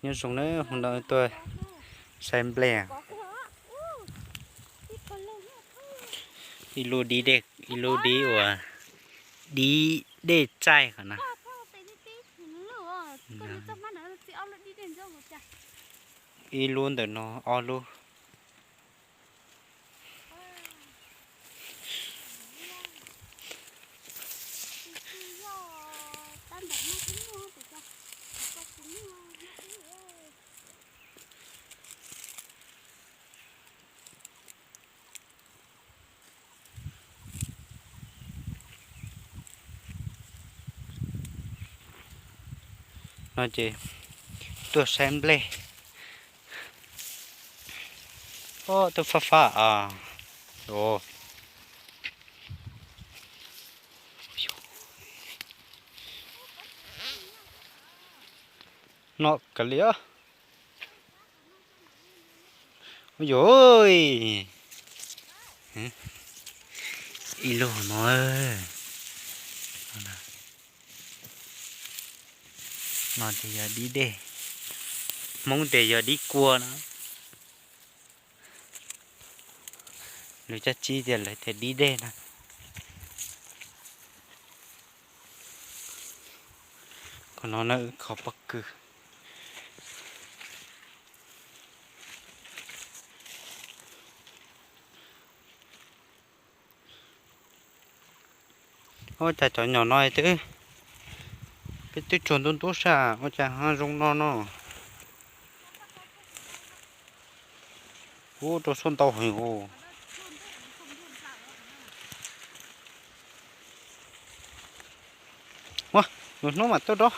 Nyob zoo na, hnub no tuaj saib nplej. Ib lub dib dej, ib lub dib uas dib dej txaij qhov na. Ib lub ntawm no ob lub. No ces tuaj saib nplej. Ob, twb fab fab a. No kav liam. Ua yuav ib lub no. No ces yog dib dej, Hmoob tias yog dib kua no. Lawv caj tsib tias lawv tias dib dej na. Qhov no na, qhov pob kws. Ua cas cov nyom no twb, peb twb tsuag ntub ntub saj ua cas ho zoo no no. Ub, rau suab ntau heev os. Ua, lwm hnub mam tuaj dob.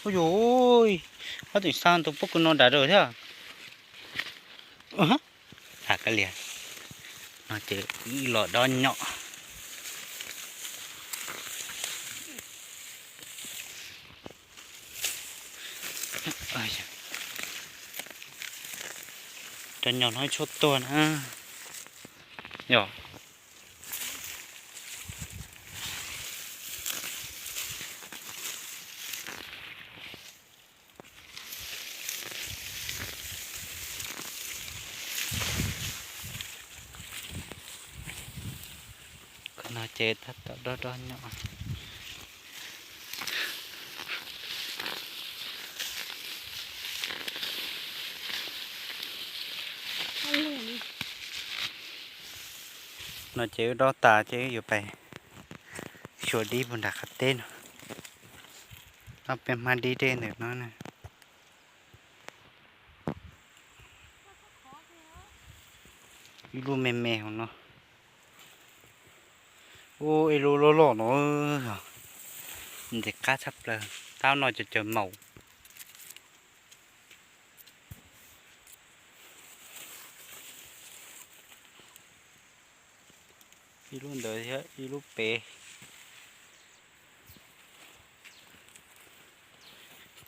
Ua yuav, ob tseem xa tus pob kws no nram rau thiab. Kav liam, no ces wb los dob nyom. Cov nyom no tshuav tuag na. Yog. Qhov no ces tab tom dob dob nyom. No ces wb dob tas ces wb yuav pais xyuas dib puag nram qab teb no. Dob peb hmab dib dej ntawm no na. Ib lub me me hauv no. Ub, ib lub loj loj no, ntxim qab tshaj plaws, tab no cov caws maum. Ib lub ntawd thiab ib lub pem.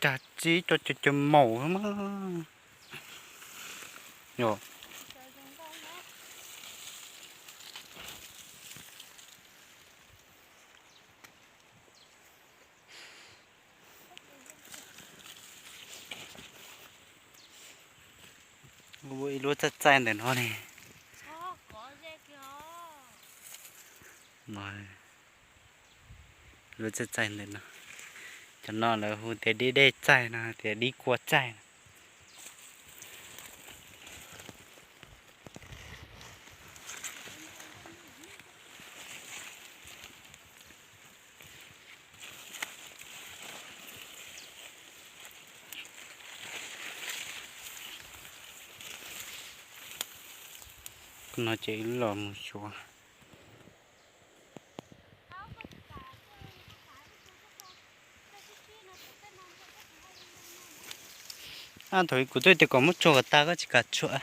Cag txib cov caws maum mas. Ua ib lub txaij txaij ntawm no ne. Lub txaij txaij ntawm no. Cov no lawv hu tias dib dej txaij no, tias dib kua txaij no. No ces los mus xyuas. Ab, thaum kuv twb tias kom muab tsuag kom tag koj tsis kam tsuag.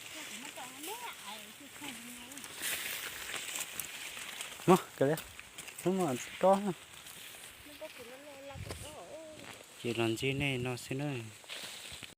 Muab, hnub no tob, ces los ntsib nej no xwb nawb.